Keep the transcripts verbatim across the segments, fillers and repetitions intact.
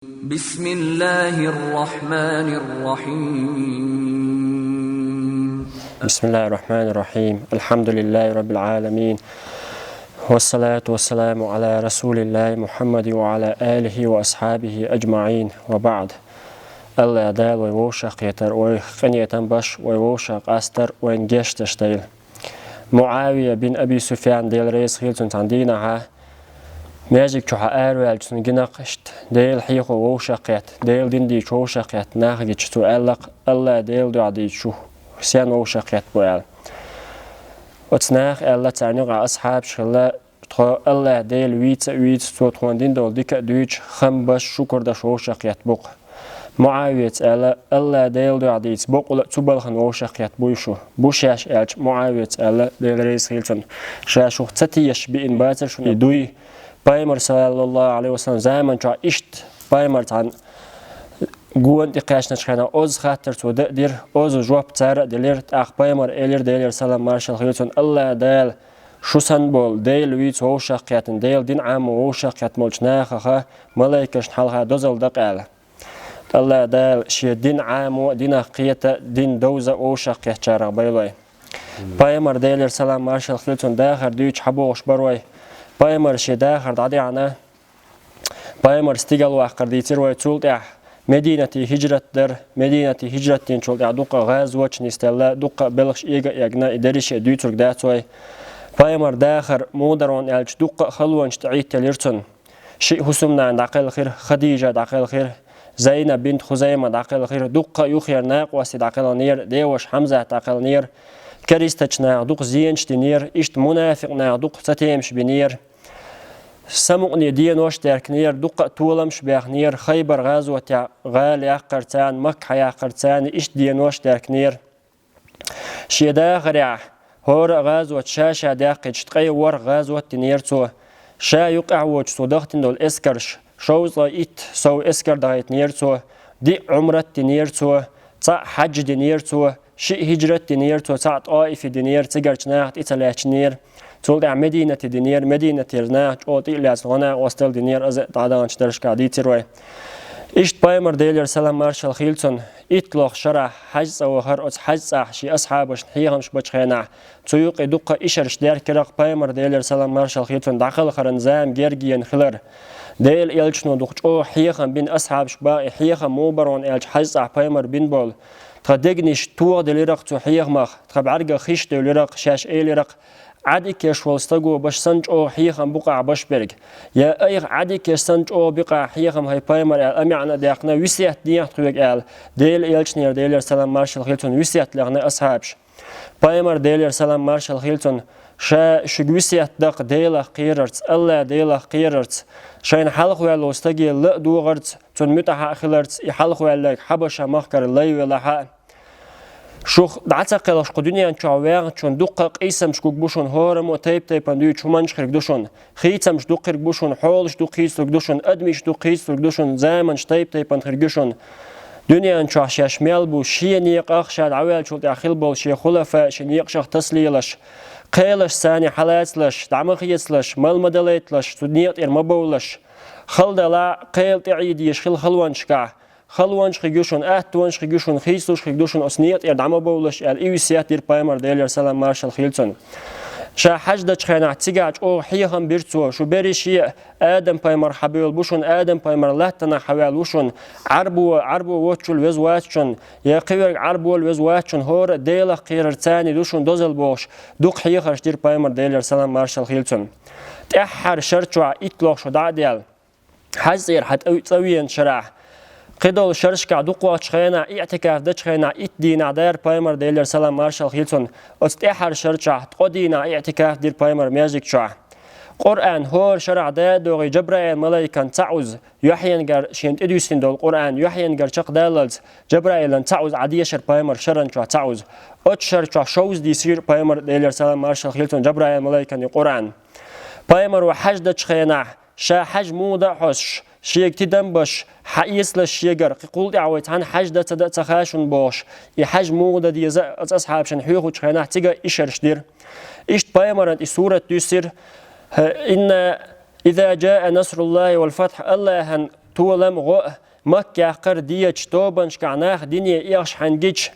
بسم الله الرحمن الرحيم. بسم الله الرحمن الرحيم. الحمد لله رب العالمين. والصلاة والسلام على رسول الله محمد وعلى آله وأصحابه أجمعين. وبعد. Аллахь Дала вай вовшахкхетар, вай къинхетам беш, вай вовшах къастар, вайна гешт деш дайла. МуӀавия бин Аби Суфьян, Дела реза хилва цунна, цхьан дийнахьа маьждиг чухьа араваьлча, цунна гина-кх иштта Дела хьехо вовшахкхетта, Дела дин дийча вовшахкхетта нах гича, цо аьлла-кх: «Аллахь Дела дуьхьа дийцача шу сен вовшахкхетта бу», — аьлла. Оцу наха аьлла, царна юкъахь асхьабаш хилла: «Тхо Аллахь Дела вийца а вийца, Цо тхуна дина долу дика а дуьйцуш, хам беш, шукур деш вовшахкхетта бу-кх». МуӀавияс аьлла: «Аллахь Дела дуьхьа дийца, бакъволу а цу балхана вовшахкхетта буй шу». «Бу шаьш», — аьлча, МуӀавияс аьлла, Дела реза хилва цунна: «Ша шух ца тешаш биъна бацара шуна и дуй. Пайхамар, саллаллаху Ӏалайхи ва саллам, заман чохь иштта пайхамар цхьана гона тӀе кхаьчначу хенахь, озза хаттар цо дан а дира, озза жоп цара а делира, тӀаккха пайхамар элира, Делера салам маршалла хилла цунна: „Аллахь Дала шу санна болу, Дела вийца вовшахкхетта, Делан дин Ӏамо вовшахкхетта болчу нахаха малайкашна хьалха дозалла дан“, — аьлла. Аллахь Дала шен дин Ӏамо а, динах кхета а, дин довза а вовшахкхеттачарах байла вай. Пайхамар, Делера салам маршалла хилла цунна, дахар дуьйцуш хьабогӀуш бара вай. Пайхамар шен дахар дӀадеана, пайхамар стигалваккхар дийцира вай, цул тӀаьхьа Мединате хӀижрат дара. Мединате хӀижрат динчул тӀаьхьа дуккха а гӀазоташ нисделла, дуккха а белхаш эга а эгна, и деррише а дуьйцург дац вай. Пайхамар дахар муха дара аьлча, дуккха а халонаш тӀе Ӏиттелира цунна. Шиъ хӀусамнана дӀакхелхира, Хадижа дӀакхелхира, Зайнаб бинт Хузайма дӀакхелхира, дуккха а юххера накъостий дӀакхелхинера, деваша Хьамзат дӀакхелхинера, керистачу наха дукха зенаш динера, иштта мунафикъ наха дукха цатемаш бинера. Самукъане денош деркнера, дуккха а толамаш бехнера, Хайбар гӀазотехь гӀала яккхар царна, Макка хьаяккхар царна, иштта денош деркнера. Шен дахарехь хӀора а гӀазот ша-ша даьккхича, ткъе ворхӀ гӀазот динера цо. Ша юкъахь воцуш цо дахтина долу эскарш, шовзткъе итт сов эскар дахийтинера цо, диъ Ӏумрат динера цо, цхьаъ хьаьжжа динера цо, шиъ хӀижрат динера цо, цхьаъ ТӀоифе динера, цигарчу нахах тӀе ца лаьттинера. Цул тӀаьхьа Мединате динера, Мединатера наха чӀогӀа тӀе а лаьцна, гӀо-накъосталла динера, аза а дӀадаханчу даржашкахь дийцира вай. Иштта пайхамар, Делера салам маршалла хилла цунна, иттлох шарахь хьаьж цӀа вахара, оцу хьаьж цӀахь шен асхьабашна хьехамаш бачу хенахь, цу юкъе дуккха а ишарш деркира-кх, пайхамар, Делера салам маршалла хилла цунна, дӀакхалхаран зама герга еана хилар. Делан элчано дукха чӀогӀа хьехам бина асхьабашка боху, и хьехам муха бара аьлча, хьаьж цӀахь пайхамар бина болу: «Тхан дегнаш тохаделира-кх цу хьехамах, тхан бӀаьргах хиш девлира-кх, шаьш элира-кх: „Ӏадикеш волу стаго баш санна чӀогӀа хьехам бу-кх ахь баш берг“, я „Айхьа Ӏадикеш санна чӀогӀа бу-кх ахь хьехам, хӀай пайхамар“, — аьлла, а маьӀна а даьккхина, весет деха тхоьга аьлла, Делан элчанера, Делера салам маршалла хилла цунна, весет лехна асхьабаша. Пайхамар, Делера салам маршалла хилла цунна, ша шуьга весет дан-кх Делах кхерарца, Аллахь Делах кхерарца, шайна хьалхаваьлла волу стаге ла а догӀарца, цунна муьтӀахь а хиларца, и хьалхаваьлларг Хьабаша-махкара лай велахь а. Шух дӀа ца кхелхаш, кху дуьнен чохь ваьхначунна дуккха а къийсамаш гуг бу шуна, хӀораммо а тайп-тайпана дуьйцу хӀуманаш хирг ду шуна, хийцамаш дукха хирг бу шуна, хьолаш дукха хийцалург ду шуна, адамаш дукха хийцалург ду шуна, заманаш тайп-тайпана хирг ю шуна. Дуьнен чохь шаьш мел бу шен некъах, ша дӀаваьллачул тӀаьхьа хилла болу шен хулафа шен некъашах тасалелаш, кхелаш царна хьалацалаш, дӀа ма хецалаш, мала ма далайталаш, цу некъа тӀера ма бовлалаш. Хала далахь, кхел тӀеӀийдеш хила халонашкахь, халонаш хирг ю шуна, аттонаш хирг ю шуна, хийцалуш хирг ду шуна оцу некъа тӀера дӀа ма бовлалаш аьлла, и весет дира пайхамар, Делера салам маршалла хилла цунна. Ша хьаьж дачу хенахь цигахь чӀогӀа хьехам бира цо, шу берриге а Адам-пайхамар хьабевлла бу шуна, Адам-пайхамар латтанах хьаваьлла ву шуна, Ӏарбо, Ӏарбо воцчул веза вац шуна, я кхиверг Ӏарбо веза вац шуна, хӀора а Делах кхерар царна ду шуна дозалла бохуш, дукха хьехарш дира пайхамар, Делера салам маршалла хилла цунна. ТӀаьххьара шар чохь иттлох шо дӀа а даьлла, хьаьж цӀера хьан тӀе-, цӀа веана шарахь, кхидолу шаршкахь дукхахчу хенахь, иӀтикаф дачу хенахь, итт дийнахь дара пайхамар, Делера салам маршалла хилла цунна, оцу тӀаьххьара шар чохь ткъа дийнахь иӀтикаф дира пайхамар маьждиг чохь. Къуръан хӀора шарахь да а догӀий, Джабраил малайкан цхьаъ уза, юьхьенгара шена тӀедуьссина долу Къуръан, юьхьенгара чекхдаллалц, Джабраилан цхьаъ уза Ӏадешара пайхамар шаран чохь цхьаъ уза. Оцу шар чохь шовзткъа дийсира пайхамар, Делера салам маршалла хилла цунна, Джабраил малайкан и Къуръан. Пайхамаро хьаьж дачу хенахь, ша хьаьж муха дан а хьоьстуш, шега тидам беш, хьаэцалаш шегара, кхин кхул тӀаьхьа вай цхьаьна хьаьж дан ца дан а ца хаа шуна бохуш, и хьаьж муха дан деза а оцу асхьабашна хьоьхучу хенахь цига ишарш дира. Иштта пайхамаран и сурат дуьссира: «Инна иза джаа насруллахи вал фатхь», Аллахьан толам, гӀо а, Маккахь кхара деча тобанашкахь нах дине эхаш хьайна гича,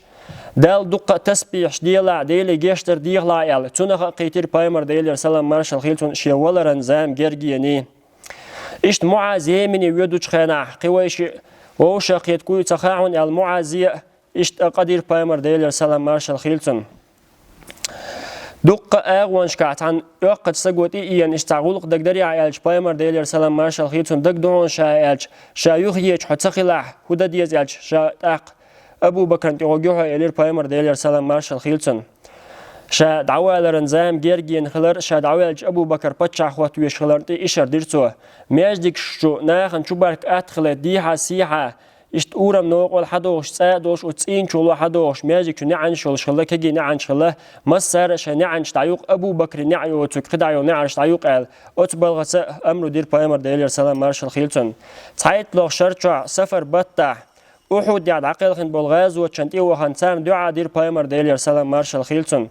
Далла дуккха а тасбихьаш делахь, Деле гечдар дехалахь аьлла, цунах а кхийтира пайхамар, Делера салам маршалла хийла цунна, шен валаран зама гергений. Иштта МуӀаз Йемене воьдучу хенахь, кхин вай шиъ вовшах кхетаргвий ца хаьа хьуна аьлла, МуӀазе а иштта къа дира пайхамар, Делера салам маршалла хийла цунна. Дуккха а агӀонашкахь цхьана оьккхачу саго тӀе а еана, иштта цхьа гӀуллакх дагадарий хьан аьлча, пайхамар, Делера салам маршалла хийла цунна, дагадогӀу ша аьлча, ша юхаеча хьо ца хилахь, хӀун дан деза аьлча, ша тӀаккха Абу Бакран тӀе гӀоргья хьо, элира пайхамар, Делера салам маршалла хийла цунна. Ша дӀаваларан зама гергена хилар, ша дӀаваьлча Абу Бакр паччахь хӀотта веш хиларна тӀе ишар дира цо. Маьждигаш чу нахана чубарг атта хилийта, дехьа-сехьа, иштта урам новкъахула хьадогӀуш, цӀа а долуш, оцу цӀийнан чу ло хьадогӀуш, маьждиг чу неӀанаш йолуш хилла, кегий неӀанаш хилла, массара а шайн неӀанаш дӀаюкъа, Абу Бакрин неӀ йоцург кхидӀа йолу неӀарш дӀаюкъа аьлла, оцу балхаца амру дира пайхамар, Делера салам маршалла хийла цунна. ЦхьайтталгӀа шар чохь, сафар баттахь, Ухьудехь дӀакхелхина болу гӀазотчунна тӀе а вахана, царна дуьӀа дира пайхамар, Делера салам маршалла хийла цунна.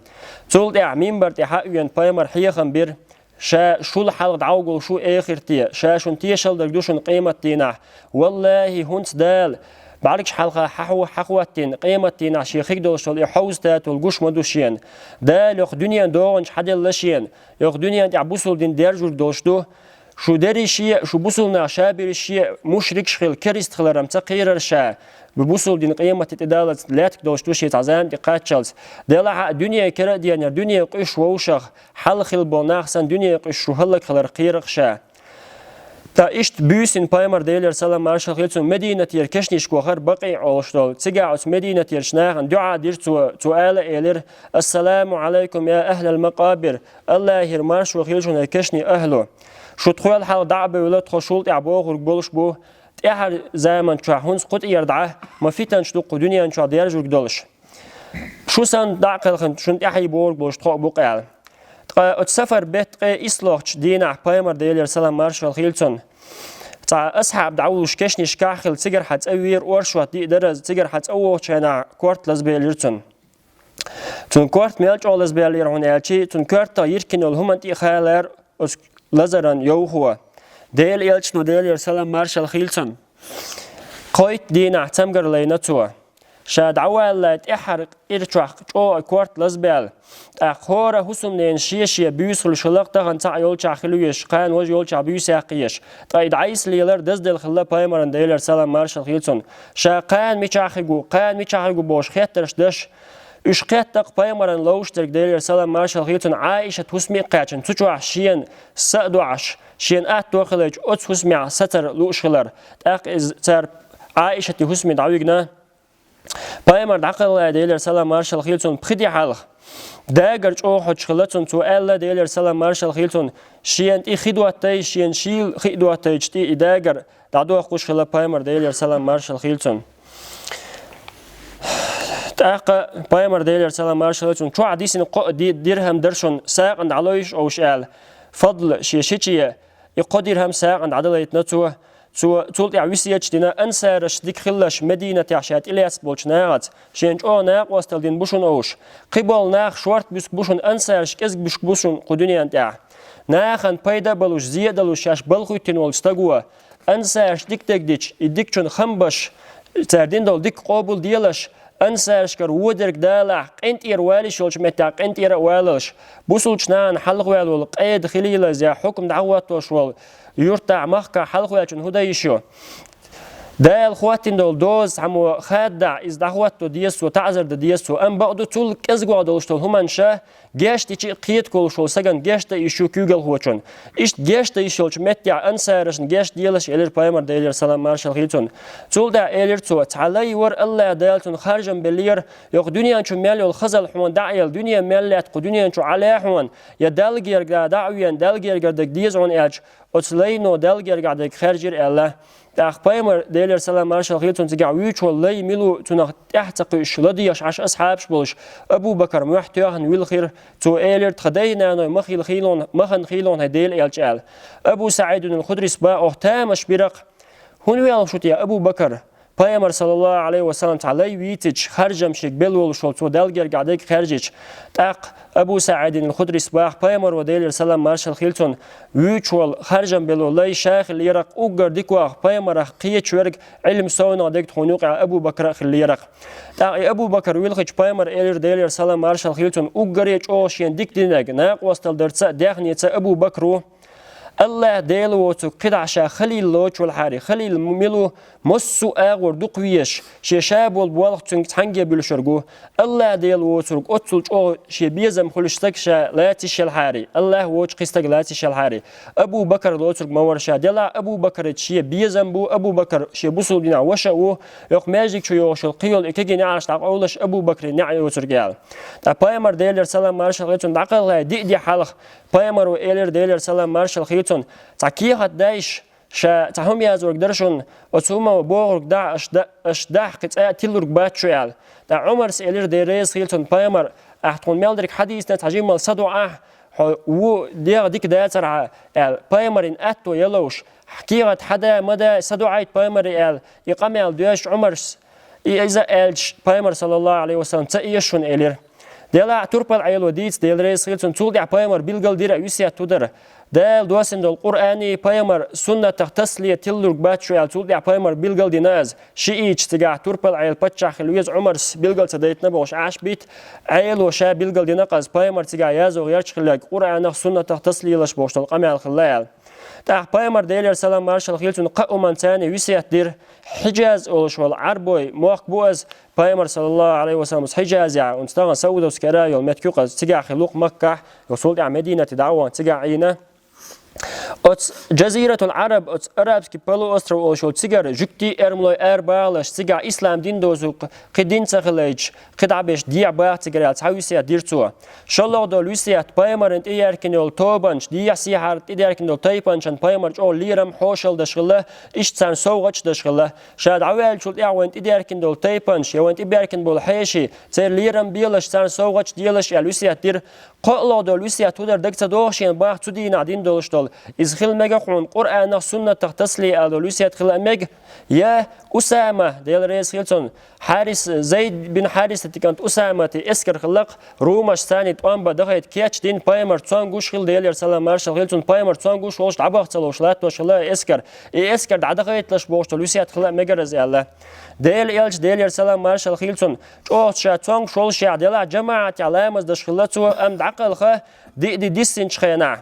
Цул тӀаьхьа минбар тӀе хьа а веана, пайхамар хьехам бира. Ша шул хьалха дӀагӀур волуш ву эхарте, ша шуна тешалла дерг ду шуна къематдийнахь. ВаллахӀи, хӀинца Дала бӀаьргаш хьалха хьахо-, хьахӀоттийна, къематдийнахь шен хиг долуш долу и хьовза татол гуш ма ду шена. Дала йоккха дуьненан догӀанча хьаделла шена, йоккха дуьнен тӀехь бусул дин дерзорг долуш ду. Шу деррише а, шу бусул нах ша беррише а, мушрикаш хила, керист хиларан ца кхерара ша, бусул дин къематде тӀедаллалц лаьттиг долуш ду шен цхьа зама тӀе кхаччалц. Делахь а дуьне кара а денера, дуьне къуьйсуш вовшах, хьалха хилла болу нах санна, дуьне къуьйсуш шу хӀаллакьхиларх кхерара ша. Ткъа иштта буьйсанна пайхамар, Делера салам маршалла хийла цунна, Мединатера кешнашка вахара, Бакъий олуш долу. Цигахь оцу Мединатерчу нахана дуьӀа дира цо, цо ала а элира: «Ассаламу Ӏалайкум, я ахӀлал макъабир! АллахӀера маршо хийла шуна, хӀай кешнийн ахӀлу! Шу тхол хьалха дӀа а бевлла, тхо шул тӀаьхьа бохург болуш бу, тӀаьхьара заман чохь хӀинца кху тӀера дӀа, ма фитанаш ду кху дуьнен чохь дерзорг долуш. Шу санна дӀа а кхелхина, шуна тӀаьхье бохург болуш тхо а бу-кх», – аьлла. Ткъа оцу сафар беттан ткъе истлохчу дийнахь пайхамар, Делера салам маршалла хийла цунна, цхьа асхьаб дӀавуллуш кешнашкахь а хилла, цигара хьан цӀа веара, оршот диъ дара иза, цигара хьан цӀа вогӀучу хенахь корта лазабелира цунна. Цуьнан корта мел чӀогӀа лазабеллера хьуна аьлча, цуьнан коьртах йиркина йолу хӀуманна тӀе а хаалара оцу лазаран йовхо. Делан элчано, Делера салам маршалла хийла цунна, кхойтта дийнахь цамгар лайна цо. Ша дӀаваллалц тӀаьххьара кӀира чохь чӀогӀа корта лазабаьлла, тӀаккха хӀора хӀусамненан шен-шен буьйса хуьлуш хилла-кх, тахана цхьаъ йолчохь хила везаш, кхана важа йолчохь буьйса яккха езаш. Ткъа и дӀасалелар даздела хилла пайхамаран, Делера салам маршалла хийла цунна. Ша кхана мичахь хир ву, кхана мичахь хир ву бохуш хеттарш деш, уьш кхетта-кх пайхамарна ловзуш дерг, Делера салам маршалла хийла цунна, Ӏаишат хӀусаме а кхаьчна, цу чохь шена са а доӀуш, шена атто а хилийтча, оцу хӀусамехь сацар лууш хилар. ТӀаккха иза цара Ӏаишатан хӀусаме дӀавигна. Пайхамар дӀакхелхина, Делера салам маршалла хийла цунна, пхи де хьалха дагар чӀогӀа хьоьжуш хилла цунна, цо аьлла, Делера салам маршалла хийла цунна, шена тӀе хи доттий, шена шийла хи а доттийча тӀе и дагар дӀадоккхуш хилла пайхамар, Делера салам маршалла хийла цунна. ТӀаккха пайхамар, Делера салам маршалла хийла цунна, чохь дисина кхо ди-, дирхӀам дара шуна, сагӀина дӀалойша оха аьлла, Фадл шен шиче и кхо дирхӀам сагӀина дӀадалийтина цо. Цо цул тӀаьхьа весет дина, ансараш дика хилалаш, Мединатехь ша тӀелаьцна болчу нахаца, шена чӀогӀа накъосталла дина бу шуна оха. Кхиболу нах шорта буьсуш бу шуна, ансараш кӀезиг буьсуш бу шуна кху дуьнен тӀехь. Нахана пайда а балуш, зе а далуш шаьш балхуьйттина волчу стага, ансараш дика дерг дича, и дикачун хам беш, цара дина долу дика къобал делаш, ансарашкара вон дерг далахь, къинтӀера вала йиш йолчу меттехь къинтӀера а валалаш, бусулчу нахана хьалхаваьлла волу къеда хилийла иза, хьукам дӀахӀоттош волу юьртахь, махкахь хьалхаваьллачунна хӀун дан йиш ю? Дала хӀоттийна долу доза цхьаммо хададахь, иза дӀахӀотто деза цо, таӀзар дан деза цо, амма бакъду цул кӀезигагӀа долуш долу хӀуманаш гечдича а, кхеташ волуш волу стагана гечдан йиш ю куьйгалхочунна. Иштта гечдан йиш йолчу меттехь ансарашна гечделаш, элира пайхамар, Делера салам маршалла хийла цунна. Цул тӀаьхьа элира цо, цхьа лай вара, АллахӀ Дала цунна харжам беллера, йоккха дуьнен чу мел йолу хазалла хьуна дӀа а елла, дуьне мел лаьтта кху дуьнен чу Ӏала хьуна, я Далла гергахь дӀа а веана, Далла гергара дерг деза хьуна аьлча, оцу лайно Далла гергахь дерг хаьржира аьлла. ТӀаккха пайхамар, Делера салам маршалла хийла цунна, цигахь вуьйцуш волу лай мила ву, цунах тӀаьхьа ца кхуьуш, ладегӀаш Ӏаш асхьабаш болуш, Абу Бакар мохь тоьхна вилхира. Цо элира, тхан дай-наной ма хилла хийлон-, ма ханна хийлонхье Делан элча аьлла. Абу СаӀидун ал-Худрис боху, оха тамаш бира-кх. ХӀунда ваьлла шу те, Абу Бакар? Пайхамар, саллаллаху Ӏалайхи ва саллам, цхьа лай вийцича, харжам шега белла волуш волу цо Далла гергахь дерг хаьржича, тӀаккха Абу СаӀидин ал-Худрис баха, Пайхамаро, Делера салам маршалла хийла цунна, вуьйцуш волу харжам белла лай ша хиллера-кх, уггар дикох Пайхамарах кхеча верг, Ӏилма совнагӀа дерг тхуна юкъахь Абу Бакра а хиллера-кх. ТӀаккха и Абу Бакр вилхича, Пайхамар элира, Делера салам маршалла хийла цунна, уггаре а чӀогӀа шена дика динарг, накъосталла дарца а, даьхница а Абу Бакр ву. АллахӀ Дела воцург кхидӀа ша халил лоцуш велхьара, халил мила ву, массо а агӀор дукха везаш, шен ша болу болх цуьнга цхьаьнгге буьллушверг ву. АллахӀ Дела воцург оццул чӀогӀа шен безам хуьлуш стаг ша лаца йиш елхьара, АллахӀ воцуш кхин стаг лаца йиш елхьара. Абу Бакр лоцург ма вара ша, делахь Абу Бакрца шен безам бу, Абу Бакр шен бусулба динехь ваша а ву, йоккха маьждиг чу йогӀуш йолу кхин йолу и кегий неӀарш дӀакъовлуш Абу Бакрин неӀ йоцург аьлла. Ткъа Пайхамар, Делера салам маршалла хийла цунна, дӀакхалхале диъ де хьалха, Пайхамаро элира, Делера салам маршалла хийла цунна, цхьа кехат дайша, ша цхьа хӀума яздорг дара шуна, оцу хӀумано бохург дахь, аша да-, аша дахь кхин цкъа а тилург бац шу аьлла. ТӀаккха Ӏумарс элира, Дела реза хийла цунна, Пайхамар, ахь тхуна мел дерг хьадийцина, цхьа жимма саду Ӏа, хьо ву дегӀ дика дацархьа аьлла, Пайхамаран атто яловш, кехат хьада, ма да, саду Ӏайта Пайхамаре аьлла, и къамел доьшуш Ӏумарс, и иза аьлча, Пайхамар, саллаллаху Ӏалайхи ва саллам, ца эша шуна элира. Делахь турпал Ӏело дийца, Дела реза хийла цунна, цул тӀаьхьа Пайхамар билгал дира весет хӀу дара. Дала доссина долу Къуръани, Пайхамар суннатах таслия тиллург бац шу аьлла, цул тӀаьхьа Пайхамар билгал дина иза. Шиъийча цигахь турпал Ӏела паччахь хила веза, Ӏумарс билгал ца дайтина бохуш Ӏаш битта, Ӏело ша билгал дина-кх иза, Пайхамар цигахь язо гӀерташ хилларг Къуръанах, суннатах таслия лаш бохуш долу къамел хилла аьлла. ТӀаккха Пайхамар, Делера салам маршалла хийла цунна, кхаа хӀуманца весет дира. Хьиджаз олуш волу Ӏарбой мохк бу иза, Пайхамар, саллаллаху Ӏалайхи ва саллам, Хьиджазехь, оцу тахана Саудовский Аравия йолу меттиг ю-кх иза, цигахь хилла-кх Маккахь, йо, цул тӀаьхьа Мединате дӀа а вахана, цигахь Ӏийна. Оцу Джазиратул Ӏараб, оцу Арабский полуостров олуш йолу цигара жуьгтий, эрмалой арабахалаш, цигахь ислам дин доцург кхин дин ца хилийтуш, кхин дӀа берш дехьа баха цигара аьлла, цхьа весет дира цо. ШолгӀа долу весет, Пайхамарна тӀееркина йолу тобанаш, дехьа-сехьара тӀедеркина долу тайпанашна Пайхамар чӀогӀа лерам, хьошалла даш хилла, иштта царна совгӀаташ даш хилла. Ша дӀаваьллачул тӀаьхьа вайна тӀедеркина долу тайпанаш я вайна тӀеберкина болу хьеший, церан лерам белаш, царна совгӀаташ делаш аьлла весет дира. КхоалгӀа долу весет хӀу дара, дага ца догӀу шена баха цу дийнахь дина долуш долу? Иза хила мега хьуна Къуръанах, суннатах таслия ала долу весет хила а мега? Я Усама, Дела реза хийла цунна, Хьарис, Зайд бин Хьарисатан кӀант Усаматан эскар хилла-кх, румаш царна тӀом бан дахийта кечдина, Пайхамар цомгуш хилла, Делера салам маршалла хийла цунна, Пайхамар цомгуш волуш дӀабаха ца ловш латтош хилла эскар. И эскар дӀадахийталаш бохуш долу весет хила а мегара иза аьлла. Делан элча, Делера салам маршалла хийла цунна, чӀогӀа ша цомгуш волушехь, делахь жамаӀатехь ламаз даш хилла цо, амма дӀакхалха диъ де диссинчу хенахь,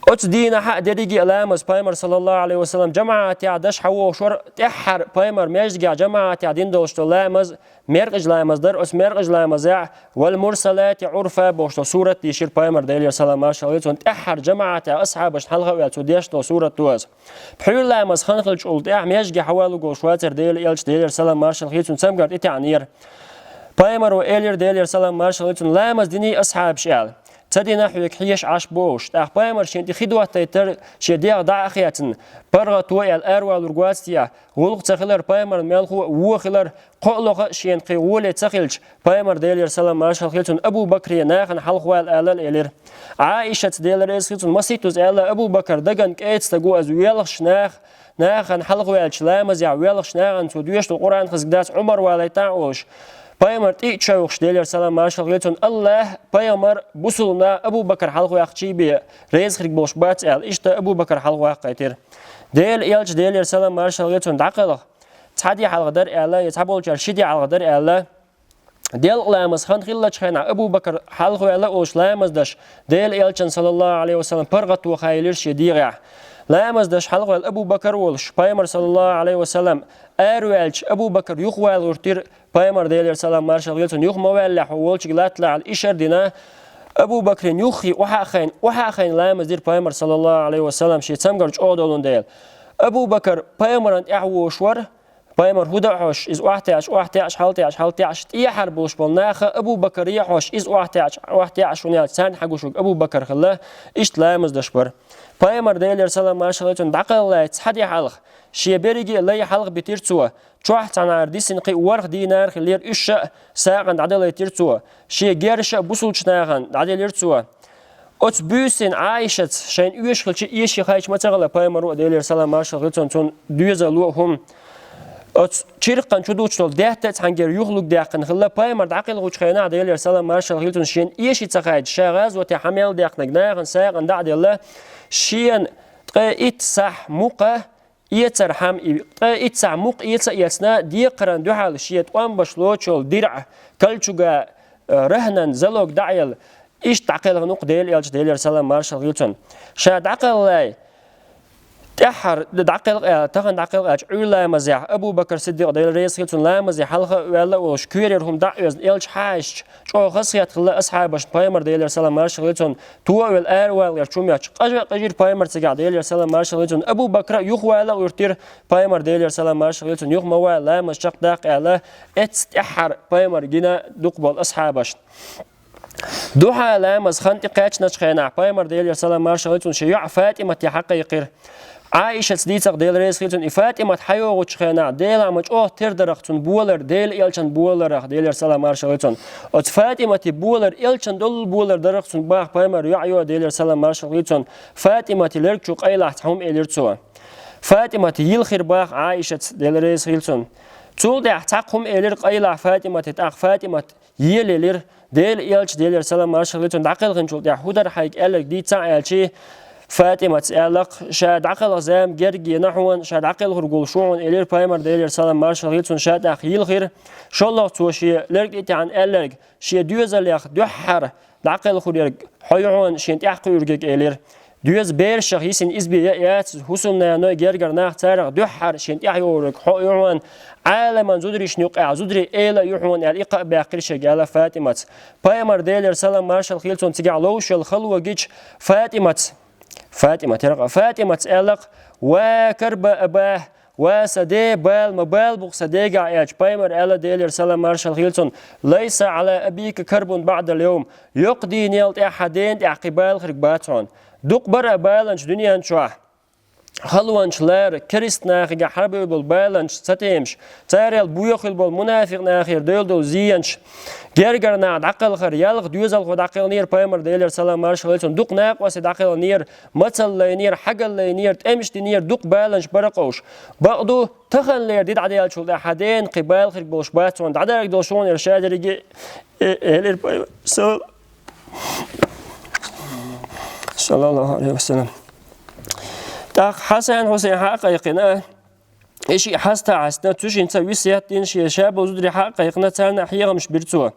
оцу дийнахь а дерриге а ламаз Пайхамар, саллаллаху Ӏалайхи ва саллам, жамаӀатехь даш хьан вохуш вара, тӀаьххьара Пайхамар маьждигехь жамаӀатехь дина долуш долу ламаз меркъажа ламаз дара, оцу меркъажа ламазехь «Вал мурсалати Ӏурфа» бохуш долу сурат дийшира Пайхамар, Делера салам маршалла хийла цунна, тӀаьххьара жамаӀатехь асхьабашна хьалха а ваьлла цо деш долу сурат ду иза. Пхьуьйра ламаз хан хилчул тӀаьхьа маьждиге хьан валлург волуш вацара Делан элча, Делера салам маршалла хийла цунна, цамгар тӀетаьӀнера. Пайхамаро элира, Делера салам маршалла хийла цунна, ламаз диний асхьабаш аьлла. Ца дина хьоьга хьеша Ӏаш бохуш. ТӀаккха Пайхамар шен тӀе хи доттийтар шен дегӀ дӀа а хецна, паргӀато аьлла араваллург вац те, гӀуллакх ца хилар Пайхамарна мелхо а, вон хилар, кхоалгӀа а шена кхин гӀоле ца хилча, Пайхамар, Делера салам маршалла хийла цунна, Абу Бакре нахана хьалхавала алал элира. Ӏаишаца, Делера реза хийла цунна, масийттаза аьлла, Абу Бакр даган кӀеда стаг ву, иза воьлхуш нах, нахана хьалхаваьлча, ламазехь воьлхуш нахана цо доьшуш долу Къуръан хаза дацахь, Ӏумар валийта а олуш. Пайхамар тӀе а чевхаш, Делера салам маршалла хийла цунна, АллахӀ, Пайхамар, бусулба нах Абу Бакр хьалхаваьккхича бен реза хирг болуш бац аьлла, иштта Абу Бакр хьалхаваккхийтира. Делан элча, Делера салам маршалла хийла цунна, дӀакхалха, цхьа де хьалха дара аьлла, я цхьаболчара ши де хьалха дара аьлла. Делкъа ламаз хан хиллачу хенахь Абу Бакр хьалхаваьлла а волуш ламаз даш, Делан элчанна, саллаллаху Ӏалайхи ва саллам, паргӀато хайлира шен дегӀехь. Ламаз даш хьалхаваьлла Абу Бакр а волуш, Пайхамар, саллаллаху Ӏалайхи ва саллам, араваьлча, Абу Бакр юхавала гӀертира, Пайхамар, Делера салам маршалла хийла цунна, юха ма ваьллехь, хьо волчуьнга латталахь аьлла, ишар а дина, Абу Бакрин юххе охьа а хайна, охьа а хайна ламаз дира Пайхамар, саллаллаху Ӏалайхи ва саллам, шен цамгар чӀогӀа долун дела. Абу Бакр Пайхамарна тӀаьхьа вогӀуш вара, Пайхамар хӀу дан а хьоьжуш, иза охьатаьӀаш, охьатаьӀаш, хьалатаьӀаш, хьалатаьӀаш, тӀехьара болуш болу наха Абу Бакре а хьоьжуш, иза охьатаьӀаш, охьатаьӀаш хӀунда аьлча, царна хьагуш верг Абу Бакр хилла, иштта ламаз даш бара. Пайхамар, Делера салам маршалла хийла цунна, дӀакхалхале цхьа де хьалха, шен берриге а лай хьалха битира цо, чохь цхьанхьара дисина кхин ворхӀ динар хиллера, уьш а сагӀина дӀадалийтира цо, шен герш а бусулчу нахана дӀаделира цо. Оцу буьйсанна Ӏаишаца шайна оьшуш хилча, эший хайча ма ца хилла Пайхамаро а, Делера салам маршалла хийла цунна, цунна доьзало а хӀума. Оцу чиркхан чу дучу долу даьтта а цхьаьнгара юхалуг даьккхина хилла, пайхамар дӀакхелхачу хенахь, Делера салам маршалла хилла цунна, шена эши ца хаьдда, ша гӀазоте хьа мел даьккхинарг нахана сагӀина дӀа а делла, шена ткъе итт сахь мукъа эцархьама, и ткъе итт сахь мукъа эца а эцна, декхаран дуьхьал шен тӀом беш лоцуш йолу дирӀ, калчуга, э, рахӀнан залог дӀа а елла, иштта дӀакхелхина ву-кх Делан элча, Делера салам маршалла хилла цунна. Ша дӀакхелхале, тӀаьххьара дӀакхелха аьлла, тахана дӀакхелха аьллачу Ӏуьйра ламазехь Абу Бакр Сиддикъ, Делан реза хилла цунна, ламазе хьалха а ваьлла а волуш, коьрера хӀума дӀа а оьзна, элча хьа а исча, чӀогӀа хазахетта хилла асхьабашна пайхамар, Делера салам маршалла хилла цунна, то а велла, аравала гӀерташ хӀума йоцуш, къажа а къажийра пайхамар цигахь, Делера салам маршалла хилла цунна, Абу Бакра а юхавала а гӀоьртира пайхамар, Делера салам маршалла хилла цунна, юха ма вала, ламаз чекхдаккха аьлла, эццахь тӀаьххьара пайхамар гина дукха болу асхьабашна. Дуьхьа ламаз хан тӀекхаьчначу хенахь пайхамар, Делера салам маршалла хилла цунна, шен йоӀ ФатӀимате хьакхайкхира. Ӏаишатца дийцарх, Делан реза хилла цунна, и ФатӀимат хьайогӀучу хенахь, Делахь ма чӀогӀа тера дарах цунна болар, Делан элчан боларах, Делера салам маршалла хилла цунна. Оцу ФатӀимате болар, элчан долу болар дарах цунна баха пайхамар йоӀ йо, Делера салам маршалла хилла цунна, ФатӀимате лерг чу къайлахь цхьа хӀума элира цо. ФатӀимате йилхира баха Ӏаишатца, Делан реза хилла цунна. Цул тӀаьхьа цхьа хӀума элира къайлахь ФатӀимате, тӀаккха ФатӀимат елаелира, Делан элча, Делера салам маршалла хилла цунна, дӀакхелхинчул тӀаьхьа хӀун дара хьайга аьлларг дийца а аьлча, ФатӀимаца аьлла-кх, ша дӀакхалха зама герга гина хьуна, ша дӀакхелхар гуш ву хьуна, элира пайхамар, Делера салам маршалла хилла цунна, ша тӀаккха йилхира, шолгӀа цо шен лерг тӀе а тиъна аьлларг, шен доьзалех дуьххьара дӀакхелхарг хьо ю хьуна, шена тӀаьхьакхуьург, элира. Доьза берашах йисина иза бен яа яц, хӀусамнаной, гергара нах, царах дуьххьара шена тӀаьхьайогӀург хьо а ю хьуна, Ӏаламан зударшна юкъахь зударий эла а ю хьуна аьлла, и кхаъ баьккхира шега аьлла ФатӀимаца. Пайхамар, Делера салам маршалла хилла цунна, цигахь ловш йолу хало гича, ФатӀимаца, ФатӀимат яра-кх, ФатӀимаца аьлла-кх, ва карба аба, ва сан ден бала, ма бала бу-кх сан дегахь, аьлча, пайхамар аьлла, Делера салам маршалла хилла цунна, лайса Ӏала абика карбун баӀдал йовм, йоккха дийнал тӀаьхьа хьан дена тӀехь кхин бала хирг бац хьуна. Дукха бара баланаш дуьнен чохь, халонаш лара, керста нахе хьарбевлла болу баланаш, цатемаш, царел бохийла болу мунафикъ нахера девлла долу зенаш, гергара нах дӀакхалхар, ялх доьзалхо дӀакхелхинера пайхамар, Делера салам маршалла хилла цунна, дукха накъосте дӀакхелхинера, мацалла лайнера, хьагалла лайнера, тӀемаш динера, дукха баланаш бара къовш. Бакъду, таханлера ди дӀадаьллачул тӀаьхьа хьан дена кхин бала хирг болуш бац хьуна, дӀадарг долуш хьуна, эр шадерриге, э, элира пайхамар, саллаллаху Ӏалайхи ва саллам. ТӀаккха Хьасан-Хьусайн хьа а кхайкхина, и шиъ хьаста а хьаьстина, цу шинца весет дина, шен ша болу зударий хьа а кхайкхина, царна хьехамаш бира цо.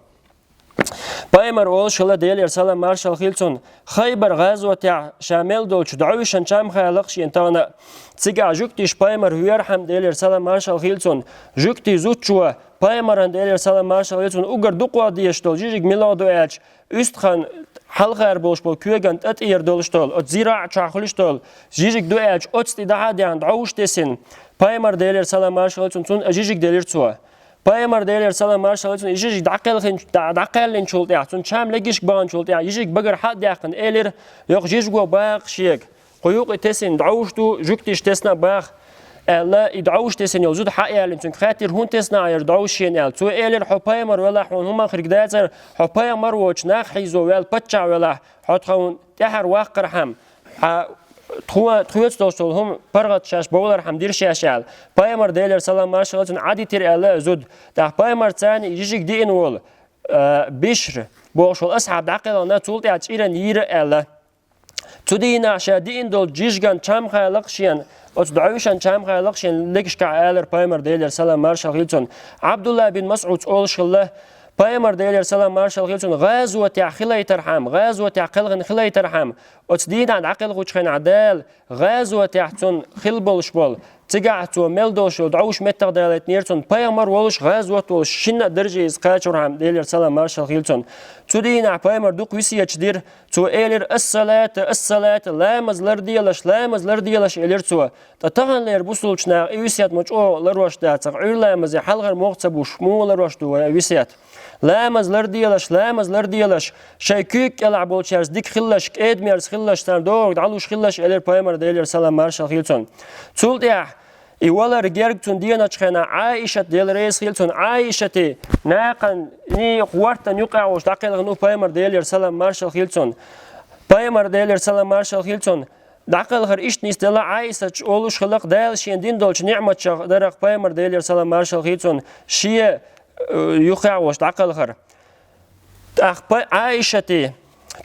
Пайхамар олуш хилла, Делера салам маршалла хилла цунна, Хайбар гӀазотехь ша мел долчу дӀовшан чамхалакх шена тахана, цигахь жуьгтиш пайхамар веархьама, Делера салам маршалла хилла цунна, жуьгтий зудчо пайхамаран, Делера салам маршалла хилла цунна, уггар дукхох дезаш долу жижиг мила ду аьлча, уьстагӀан хьалхара болуш болу, коган тӀатӀера долуш долу, оцу зираӀ чохь хуьлуш долу жижиг ду аьлча, оцу тӀе дӀа а даьхна, дӀовш тесина, пайхамар, Делера салам маршалла хилла цунна, цунна а жижиг делира цо. Пайхамар, Делера салам маршалла хилла цунна, и жижиг дӀакхелхин-, дӀа-, дӀакхаьллинчул тӀаьхьа, цунна чам легишка баханчул тӀаьхьа, жижиг багара хьа а даьккхина, элира, йоккха жижиго баха шега, кху юкъа тесина дӀовш ду, жуьгтиш тесна а баха, аьлла, и дӀовш тесина йолу зуда хьа а яьллина, цуьнга хаьттира, хӀунда тесна ахь хӀара дӀовш шена аьлла. Цо элира, хьо пайхамар велахь, хьуна хӀумма хирг дацара, хьо пайхамар воцуш, нах хьийзо ваьлла, паччахь велахь, хьо тхуна тӀаьхьара ваккхархьама, хьан тхо-, тхоьца долуш долу хӀума паргӀат шаьш бовлархьама дира шаьш аьлла. Пайхамар, Делера салам маршалла хилла цунна, Ӏадитира аьлла и зуда. ТӀаккха пайхамарца и жижиг диъна волу, а, Бишр бохуш волу асхьаб дӀакхелхина, цул тӀаьхьа чӀиран йийра аьлла. Цу дийнахь ша диъна долчу жижиган чамхалакх шена, оцу дӀовшан чамхалакх шена легашкахь, алара пайхамар, Делера салам маршалла хилла цунна. Ӏабдулла бин МасӀудс олуш хилла, пайхамар, Делера салам маршалла хилла цунна, гӀазотехь хилийтархьама, гӀазотехь кхелхина хилийтархьама, оцу дийнахь дӀакхелхучу хенахь Дала гӀазотехь цунна хилла болуш болу, цигахь цо мел долуш йолу дӀовш меттах далийтинера цунна, пайхамар волуш, гӀазот волуш, шинна а дарже иза кхачорхьама, Делера салам маршалла хилла цунна. Цу дийнахь пайхамар дукха весеташ дира, цо элира: «Ас-салата, ас-салата, ламаз ларделаш, ламаз ларделаш», — элира цо. Ткъа таханлера бусулбачу наха и весет ма чӀогӀа ларош дацара, Ӏуьйра ламазе хьалхара могӀа ца буш, муха ларош ду вай и весет? «Ламаз ларделаш, ламаз ларделаш, шайн куьйга кӀелахь болчаьрца дика хилалаш, кӀеда-мерза хилалаш, царна догӀург дӀалуш хилалаш», — элира пайхамар, Делера салам маршалла хилла цунна. Цул тӀаьхьа и валар герга цунна деначу хенахь Ӏаишат, Дела реза хила цунна, Ӏаишате накъан, ни хӀордан юкъа а волуш дӀакхелхина ву пайхамар, Делера салам маршалла хилла цунна. Пайхамар, Делера салам маршалла хилла цунна, ДӀакхалхар иштта нисделла Ӏайшатча олуш хилла-кх Дала шена дина долчу ниӀматех дарах пайхамар, Делера салам маршалла хуьлда цунна, шен, э, юххехь волуш дӀакхалхар. ТӀаккха пай-, Ӏайшата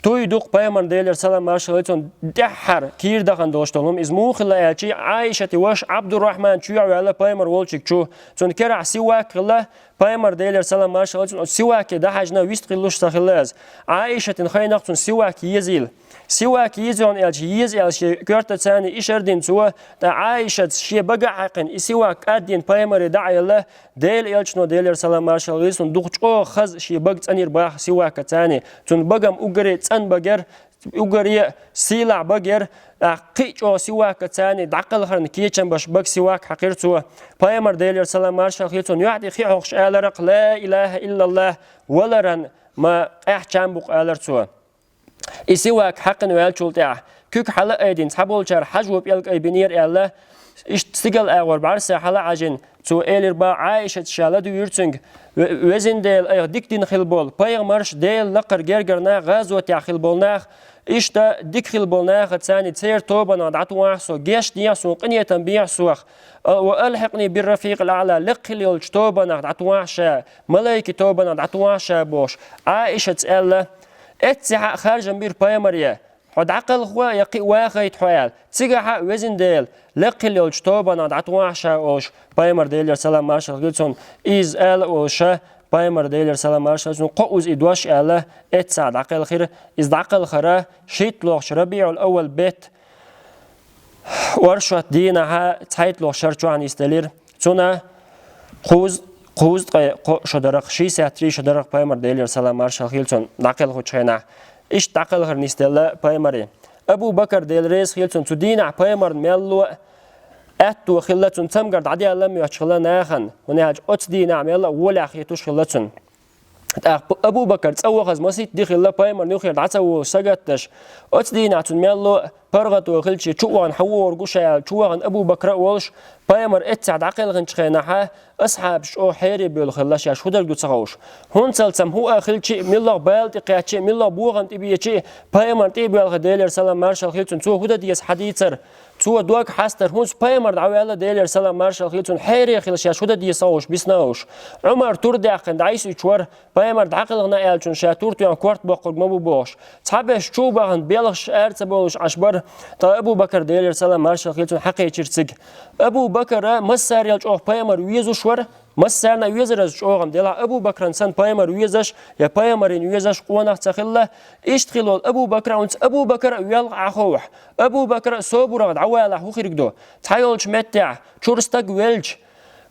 туй ду-кх пайхамарна, Делера салам маршалла хуьлда цунна, тӀаьххьара кийра дахана долуш долу хӀума. Иза муха хилла аьлча, Ӏайшата ваша Ӏабдуррахьман чоьхьа ваьлла пайхамар волчуьнга чу. Цунна керахь сивак хилла, пайхамар, Делера салам маршалла хуьлда цунна, оцу сиваке дӀахьаьжна вист хилалуш ца хилла иза. Ӏайшатана хиъна-кх цунна сивак езийла. Сивак еза хьуна аьлча, еза аьлла шен коьртаца и шар дина цо, ткъа Ӏайшата шен бага а хьаькхина, и сивак кӀаддийна пайхамаре дӀа а елла, Делан элчано, Делера салам маршалла хуьлда цунна, дукха чӀогӀа хаза шен бага цӀанйира боху сивакаца. Цуьнан бага-м уггаре а цӀена бага яра, уггаре а сийлахь бага яра, тӀаккха кхин а чӀогӀа сивакаца дӀакхалхарна кечам беш бага сивак хьаькхира цо. Пайхамар, Делера салам маршалла хуьлда цунна, юьхь тӀе хи хьокхуш алара-кх: «Ла илаха иллаллах», валаран ма къаьхьа чам бу-кх, алара цо. И сивак хьаькхина ваьллачул тӀаьхьа, куьг хьала-айдина, цхьаболчара хьажо пӀелг айбинера аьлла, иштта стигала агӀор бӀаьрса хьала а хьаьжна, цо элира боху Ӏайшата, ша ладуьйгӀира цуьнга: «Ве-, Везан Дела, айхьа дика дина хилла болу пайхамарш, Делан лакхара гергара нах, гӀазотехь хилла болу нах, иштта дика хилла болу нахаца, церан тобанах дӀатохьахьа со, гечдехьа суна, къинхетам бехьа сох, а, ва алхьикъни бир-рафикъил аӀла, лекха хилла йолчу тобанах дӀатохьахьа ша, малайкийн тобанах дӀатохьахьа ша», бохуш, Ӏайшата аьлла. Эццехьа а харжам бира пайхамаре: «Хьо дӀакхалхо я кхин а вахийта хьо», аьлла. Цигахь а: «Везан Дела, лекха хилла йолчу тобанах дӀатохьахьа ша», олуш, пайхамар, Делера салам маршалла хуьлда цунна, иза ала а волуш, пайхамар, Делера салам маршалла хуьлда цунна, кхоъ вуза и дош аьлла, эццехьа дӀакхелхира. Иза дӀакхалхар шийтталгӀачу РабиӀул-Аввал бетта оршот дийнахь цхьайтталгӀачу шар чохь нисделира. Цунна кхузткъе, кхузткъе кхо шо дара-кх, шестьдесят три шо дара-кх пайхамар, Делера салам маршалла хуьлда цунна, дӀакхелхачу хенахь. Иштта дӀакхалхар нисделла пайхамаре. Абу Бакар, Дела реза хуьлда цунна, цу дийнахь пайхамарна мелло а аьтто хилла цунна, цамгар дӀадаьлла моьттуш хилла нахана, хӀунда аьлча оцу дийнахь мелла а гӀолехь хеташ хилла цунна. ТӀаккха Абу Бакар цӀа вахаза масийтта ди хилла, пайхамарна юххера дӀа ца волуш сагатдеш. Оцу дийнахь цунна мелло а паргӀато хилча, чу вахана хьан вогӀург ву ша аьлла, чу вахана Абу Бакра а волуш, пайхамар эццехь дӀакхелхинчу хенахь, асхьабаш чӀогӀа хьере бевлла хилла, шаьш хӀун дерг ду ца хууш. ХӀунцалц-м хӀун а хилча а, муьлха бала тӀе кхаьчча а, муьлха бохам тӀе беча а, пайхамар тӀе а боьлхий, Делера салам маршалла хуьлда цунна, цо хӀун дан деза хьан дийцар, цо дог хьастар, хӀунца пайхамар дӀаваьлла, Делера салам маршалла хуьлда цунна, хьере хилла, шаьш хӀун дан деза ца хууш, бисна а хууш. Ӏумар тур даьккхина дӀасаьӀча вара, пайхамар дӀакхелхина аьллачунна ша тур тоьхна корта боккхург ма бу бохуш. Цхьаберш чу а бахана, белхаш ара ца бовлуш Ӏаш бара, ткъа Абу Бакар, Делера салам маршалла хуьлда цунна, хьакхечира цига. Абу Бакара массарел чӀогӀа пайхамар везаш вара, массарна а везара иза чӀогӀа-м, делахь Абу Бакран санна пайхамар везаш я пайхамарна везаш къонах ца хилла. Иштта хилла волу Абу Бакра, хӀунца Абу Бакар а воьлху Ӏаховхьа, Абу Бакра а собарах дӀавалахь хӀун хирг ду? Цхьайолчу меттехь, чуьра стаг велча,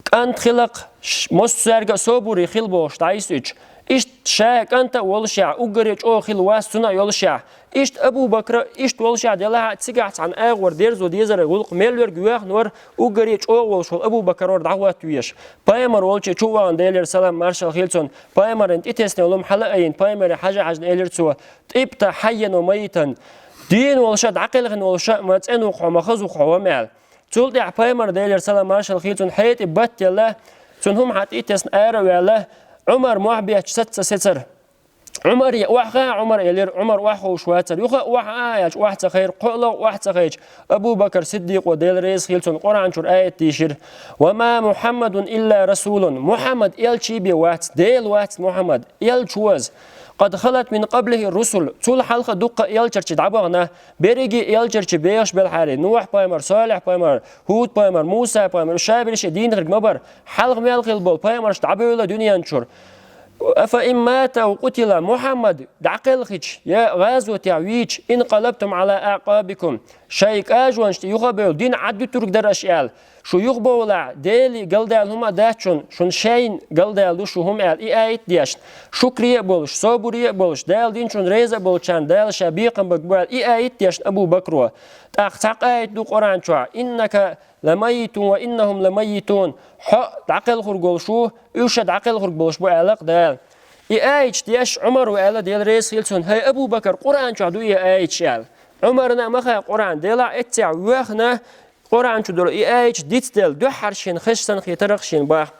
кӀант хилла-кх, ш-, массаьрга а собаре хила бохуш дӀасаьӀча. Иштта ша кӀант а волушехь, уггаре чӀогӀа хила вац цунна а йолушехь. Иштта Абу Бакра, иштта волушехь делахь а, цигахь цхьана агӀор дерзо дезаран гӀуллакх мел верг воьхна вара, уггаре чӀогӀа волуш волу Абу Бакар вара дӀахӀотта везаш. Пайхамар волчу чу а вахана, Делера салам маршалла хуьлда цунна, пайхамарна тӀетесна йолу хӀума хьала а айина, пайхамаре хьажа а хьаьжна, элира цо: «ТӀибта хьаййан ва майитан». Дийна волуш а, дӀакхелхина волуш а ма цӀена ву-кх хьо, ма хаза ву-кх хьо, ма аьлла. Цул тӀаьхьа пайхамар, Делера салам маршалла хуьлда цунна, хье тӀе батт елла, цуьнан хӀума хьан тӀе а тесна, ара а ваьлла, Ӏумар мохь бетташ саца ца сецара. Ӏумаре охьахаа, Ӏумар, элира, Ӏумар охьаховш вацара. Юха а охьахаа аьлча, охьа ца хайра, кхоалгӀа а охьа ца хайча, Абу Бакр Сиддикъо, Дела реза хуьлда цунна, Къуръан чуьра аят дийшира: «Ва ма Мухьаммадун илла расулун». Мухьаммад элча бен вац, Дела вац Мухьаммад, элча ву иза. «Къад халат мин къаблихи русул». Цул хьалха дуккха а элчанаш дӀабахана, берриге а элчанаш бехаш белахьара, Нухь-пайхамар, Салихь-пайхамар, ХӀуд-пайхамар, Муса-пайхамар, уьш ша берриш а дийна хирг ма бара. Хьалха мел хилла болу пайхамарш дӀабевлла дуьнен чуьра. «Афа ин мата ав къутила». Мухьаммад дӀакхелхича я гӀазотехь вийча, «инкъалабтум Ӏала аӀкъабикум». Шайн кӀажонаш тӀе юха а бевлла, дин Ӏаддуьтург дара аша аьлла. Шу юхабовлахь, Деле галдаьлла хӀума а дац шуна, шуна шайна галдаьлла ду шу хӀума аьлла, и аят дешна. Шукре а болуш, собаре а болуш, Дала динчунна реза а болчарна Дала ша бекхам бергба аьлла, и аят дешна Абу Бакро. ТӀаккха цхьа къа аят ду Къуръан чохь: «Иннака ламайитун ва иннахум ламайитун». Хьо дӀакхелхург волуш ву, уьш а дӀакхелхург болуш бу аьлла-кх Дала. И аяташ деш Ӏумара аьлла, Дела реза хуьлда цунна: «ХӀай, Абу Бакар, Къуръан чохь ду и аяташ», аьлла. Ӏумарна а ма хаьа Къуръан, делахь эццехь воьхна, Къуръан чу долу и аяташ дицделла, дуьххьара шена хезаш санна хетара-кх шена боху.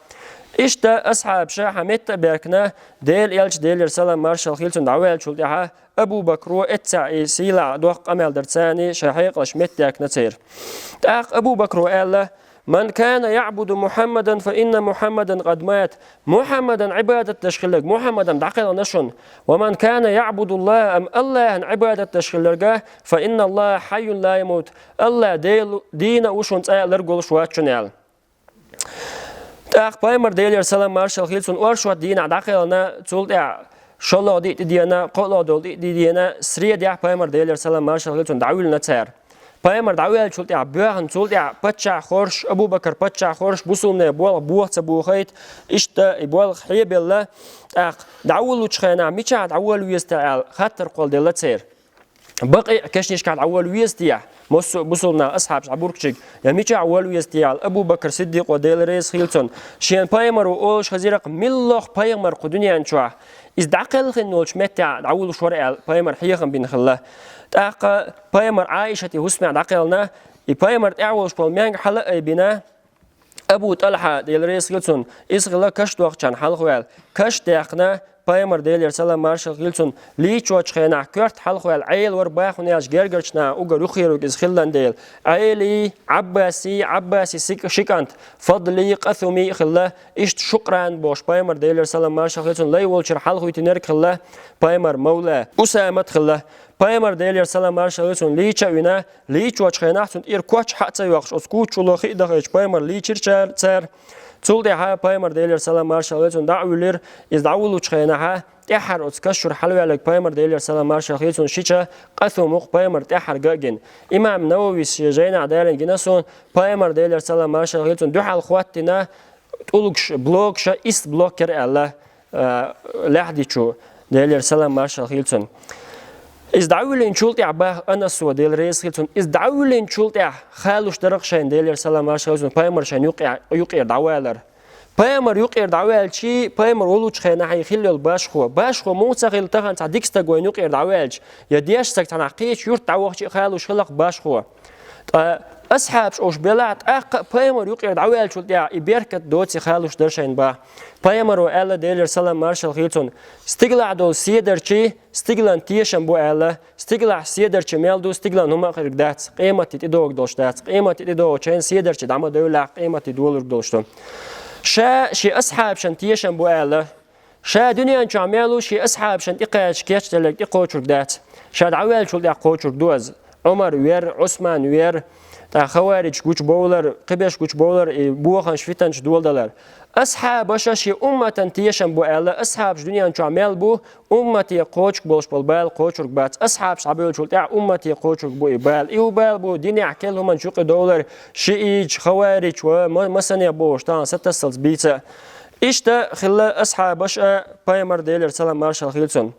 Иштта асхьабаша хьа метта а баьхкина, Делан Элча, Делера салам маршалла хилла цунна, дӀаваьллачул тӀаьхьа Абу Бакро эццахь и сийлахь доккха къамел дарца шайн хьекъалаш метта даьхкина церан. ТӀаккха Абу Бакро аьлла: «من كان يعبد محمدا فإن محمدا قد مات». Мухьаммадан Ӏибадат деш хилларг Мухьаммад дӀакхелхина шуна. «ومن كان يعبد الله», амма АллахӀан Ӏибадат деш хилларг, «فإن الله حي لا يموت». АллахӀ Дела, дийна а ву шуна, цкъа а ларг волуш вац шуна, аьлла. ТӀаккха пайхамар, Делера салам маршалла хилла цунна, оршот дийнахь дӀакхелхина, цул тӀаьхьа шолгӀа ди а тӀедеана, кхоалгӀа долу ди а тӀедеана, средехь пайхамар, Делера салам маршалла хилла цунна, дӀавуьллина цара. Пайхамар дӀаваьллачул тӀаьхьа боьхна, цул тӀаьхьа паччахь хоржуш, Абу Бакар паччахь хоржуш, бусулбанийн болх боха ца бохийта, иштта и болх хьебелла, тӀаккха дӀавуллучу хенахь мичахь дӀаволла веза те аьлла, хаттар кхолладелла церан. БакъиӀ кешнашкахь дӀаволла веза те, массо а бусулба нах, асхьабаш дӀабургучуьнга, я мичахь волла веза те аьлла, Абу Бакр Сиддикъо, Дела реза хила цунна, шена пайхамаро олуш хезира-кх, муьлхха пайхамар кху дуьнен чохь иза дӀакхелхина волчу меттехь дӀавуллуш вара аьлла, пайхамар хьехам бина хилла. ТӀаккха пайхамар Ӏайшатан хӀусамехь дӀакхелхина, и пайхамар тӀехь волуш болу маьнга хьала а айбина, Абу ТӀалхьа, Дела реза хила цунна, иза хилла каш дохучарна хьалхаваьлла. Каш даьккхина, пайхамар, Делера салам маршалла хила цунна, лийчочу хенахь коьрта хьалхаваьлла, Ӏела вара боху, хӀунда аьлча гергарчу наха уггар юххера верг иза хилла дела. Ӏелий, Ӏаббасий, Ӏаббасий сик-, ши кӀант, Фадлий, Къасумий а хилла, иштта Шукъран бохуш, пайхамар, Делера салам маршалла хила цунна, лай волчуьра хьалхавитинарг хилла, пайхамар мавла, Усамат хилла. Пайхамар, Делера салам маршалла хила цунна, лийча а вина, лийчочу хенахь цунна тӀера коч хьа а ца йоккхуш, оцу куччуло хи а дахийтуш, пайхамар лийчира цара, цара. Цул тӀаьхьа пайхамар, Делера салам маршалла хила цунна, дӀа а вуьллира, иза дӀавуллучу хенахьа, тӀаьххьара оцу каш чуьра хьалаваьлларг пайхамар, Делера салам маршалла хила цунна, шича Къасум ву-кх, пайхамар тӀаьххьара ган а гина. Имам Нававис шен жайнахь далийна гина суна, пайхамар, Делера салам маршалла хила цунна, дуьхьал хӀоттийна, тӀулгаш, блокаш, исс блок яра аьлла, а, лаьхьдичо, Делера салам маршалла хила цунна. Иза дӀавуьллинчул тӀаьхьа, боху Анасо, Дела реза хила цунна, иза дӀавуьллинчул тӀаьхьа халуш дара-кх шайна, Делера салам маршалла хила цунна, пайхамар шайна юкъе-, юкъера дӀавалар. Пайхамар юкъера дӀаваьлча, пайхамар волучу хенахь хилла йолу башхо. Башхо муха ца хилла, тахана цхьа дика стаг вайна юкъера дӀаваьлча, я дешна стаг цхьанхьа кхечу юрта дӀавахча а халуш хилла-кх башхо. Ткъа асхьабаш уьш белахь, тӀаккха а пайхамар юкъера дӀаваьллачул тӀаьхьа и беркат доций халуш дара шайна, боху. Пайхамаро аьлла, Делера салам маршалла хила цунна, стигалахь долу седарчий стигалан тешам бу аьлла, стигалахь седарчий мел ду, стигалан хӀума а хирг дац, къематде тӀедогӀург долуш дац, къематде тӀедогӀучу хенахь седарчий дӀа ма девллехь, къематде долург долуш ду. Ша шен асхьабашан тешам бу аьлла, ша дуьнен чохь мел ву шен асхьабашна тӀекхача кечделларг тӀекхочург дац. Ша дӀаваьллачул тӀаьхьа кхочург ду иза. Ӏумар вер, Ӏусман вер, тӀаккха хаварижаш гучубовлар, кхиберш гучубовлар, и бохамаш, фитанаш доладалар. Асхьабаша шен умматан тешам бу аьлла, асхьабаш дуьнен чохь мел бу, уммате кхочург болуш болу бала кхочург бац. Асхьабаш дӀабевллачул тӀаьхьа уммате кхочург бу и бала. И хӀун бала бу? Динехь керла хӀуманаш юкъа довлар, шиӀиташ, хаварижаш ва ма-, масане бохуш тахана сатассалц бийца. Иштта хилла асхьабаш а, пайхамар, Делера салам маршалла хила цунна.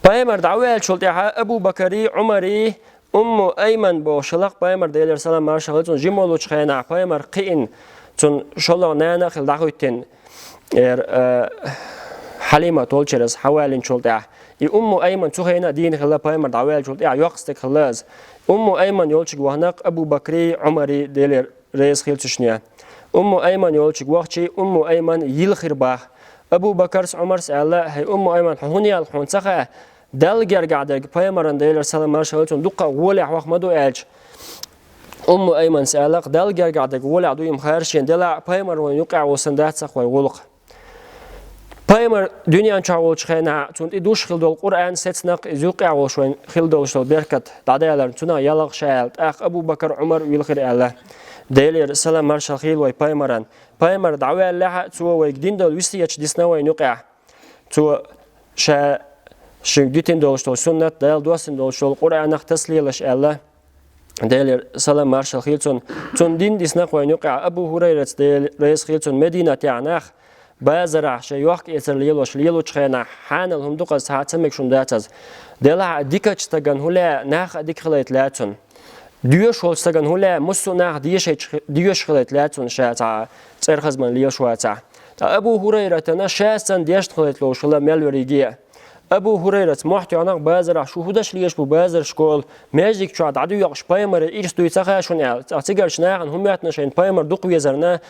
Пайхамар дӀаваьллачул тӀаьхьа Абу Бакарий, Ӏумарий, Умму Айман бохуш хилла-кх пайхамар, Делера салам маршалла хила цунна, жима волучу хенахь пайхамар кхиъна, цунна шолгӀа нана а хилла дӀахӀоьттина, эр, а, Хьалимат волчуьра иза хьаваллинчул тӀаьхьа. И Умму Айман цу хенахь а дийна хилла пайхамар дӀаваьллачул тӀаьхьа, йоккха стаг хилла иза. Умму Айман йолчуьнга вахана-кх Абу Бакарий, Ӏумарий, Делера реза хила цу шинне. Умму Айман йолчуьнга вахчий, Умму Айман йилхира, боху. Абу Бакарс, Ӏумарс аьлла: «ХӀей, Умму Айман, хьо хӀунда яьлла, хьуна ца хаьа, Далла гергахь дерг пайхамаран, Делера салам маршалла хила цунна, дуккха а гӀолехь ваха ма ду?» аьлча, Умму Айманс аьлла-кх: «Далла гергахь дерг гӀолехь ду-м, хӀара шена делахь а, пайхамар вайна юкъахь волу санна дац-кх вайн гӀуллакх. Пайхамар дуьнен чохь волчу хенахь, цунна тӀе душ хила долу Къуръан сецна-кх, иза юкъахь волуш вайна хила долуш долу беркат дӀадаларна, цунах ялхалла ша», аьлла. ТӀаккха Абу Бакар, Ӏумар вилхира аьлла. Делера салам маршалла хила вайн пайхамаран. Пайхамар дӀаваьллехь а, цо вайга дина долу весеташ дисна вайна юкъахь. Цо ша шуьга дитина долуш долу суннат, Дала доссийна долуш долу Къуръанах тасалелаш аьлла. Делера салам маршалла хила цунна. Цунна дин дисна-кх вайна юкъахь. Абу ХӀурайрас, Дела реза хила цунна, Мединатехь нах базарахь шайн йохка-эцар лелош лелочу хенахь, хьанал хӀума ду-кх иза, цхьа а ца мегаш хӀума дац иза. Делахь а дикачу стагана хӀун лаьа, нах а дика хилийта лаьа цунна. Доьшуш волчу стагана хӀун лаьа, массо а нах дешийча-, доьшуш хилийта лаьа цунна, ша цхьа цӀерхазман лелаш вацахь. Ткъа Абу ХӀурайратана ша санна дешна хилийта лууш хилла мел верриге а. Абу ХӀурайрас мохь тоьхна-кх базарахь: «Шу хӀун деш лелаш бу базаршка олу, маьждиг чохь дӀадоькъуш пайхамаран ирс дуй ца хаьа шуна?» аьлла. Ткъа цигарчу нахана хӀун моьттина шайна пайхамар дукха везарна,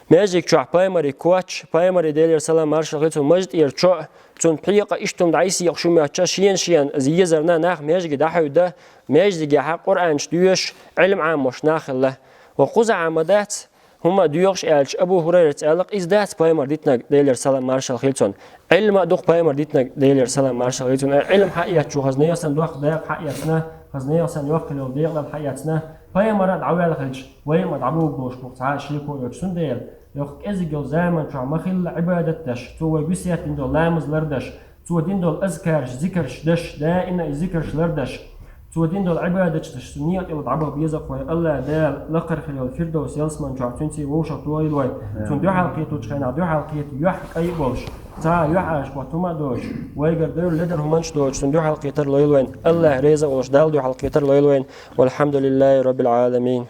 Маьждиг чохь пайхамаран коч, пайхамаран, Делера салам маршалла хуьлда цунна, мажа тӀера чо, цунна пхьекъа иштта хӀума дӀасаекъа шу моьттача, шена-шена езарна нах маьждиге дӀахьевда, маьждигехь Къуръанаш доьшуш, Ӏилма Ӏамош нах хилла. Ва кхузахь ма дац хӀума доьхуш аьлча, Абу ХӀурайрас аьлла, иза дац пайхамар дитинарг, Делера салам маршалла хуьлда цунна. Ӏилма а ду-кх пайхамар дитинарг, Делера салам маршалла хуьлда цунна. Ӏилма хьаэцчо хаза нехан санна доккха дакъа хьаэцна, хаза нехан санна йоккха хилла декъал хьаэцна, пайхамар а дӀаваьлла хилча, вай а дӀабугуш болуш бу-кх цхьа а шеко йоцуш. Цундела, йоккха кӀезиг йолу заман чохь ма-хилла Ӏибадат деш, цо вайга весет дина долу ламаз лардеш, цо дина долу азкараш, зикарш деш, даима и зикарш лардеш, цо дина долу Ӏибадаташ деш, цуьнан некъа тӀе дӀабаха беза-кх вай. АллахӀ Дала лакхара хир йолу Фирдовс ялсаман чохь цуьнан сий вовшах тойла вай. Цунна дуьхьал кхетачу хенахь дуьхьал кхета, юьхь кӀай а болуш, цхьа а юьхьӀаьржа хӀотта хӀума а доцуш, вайгара девлла ледара хӀуманаш доцуш, цунна дуьхьал кхетар лойла вайна. АллахӀ реза а волуш, Далла дуьхьал кхетар лойла вайна. Валхьамдулиллахи Раббил Ӏаламин.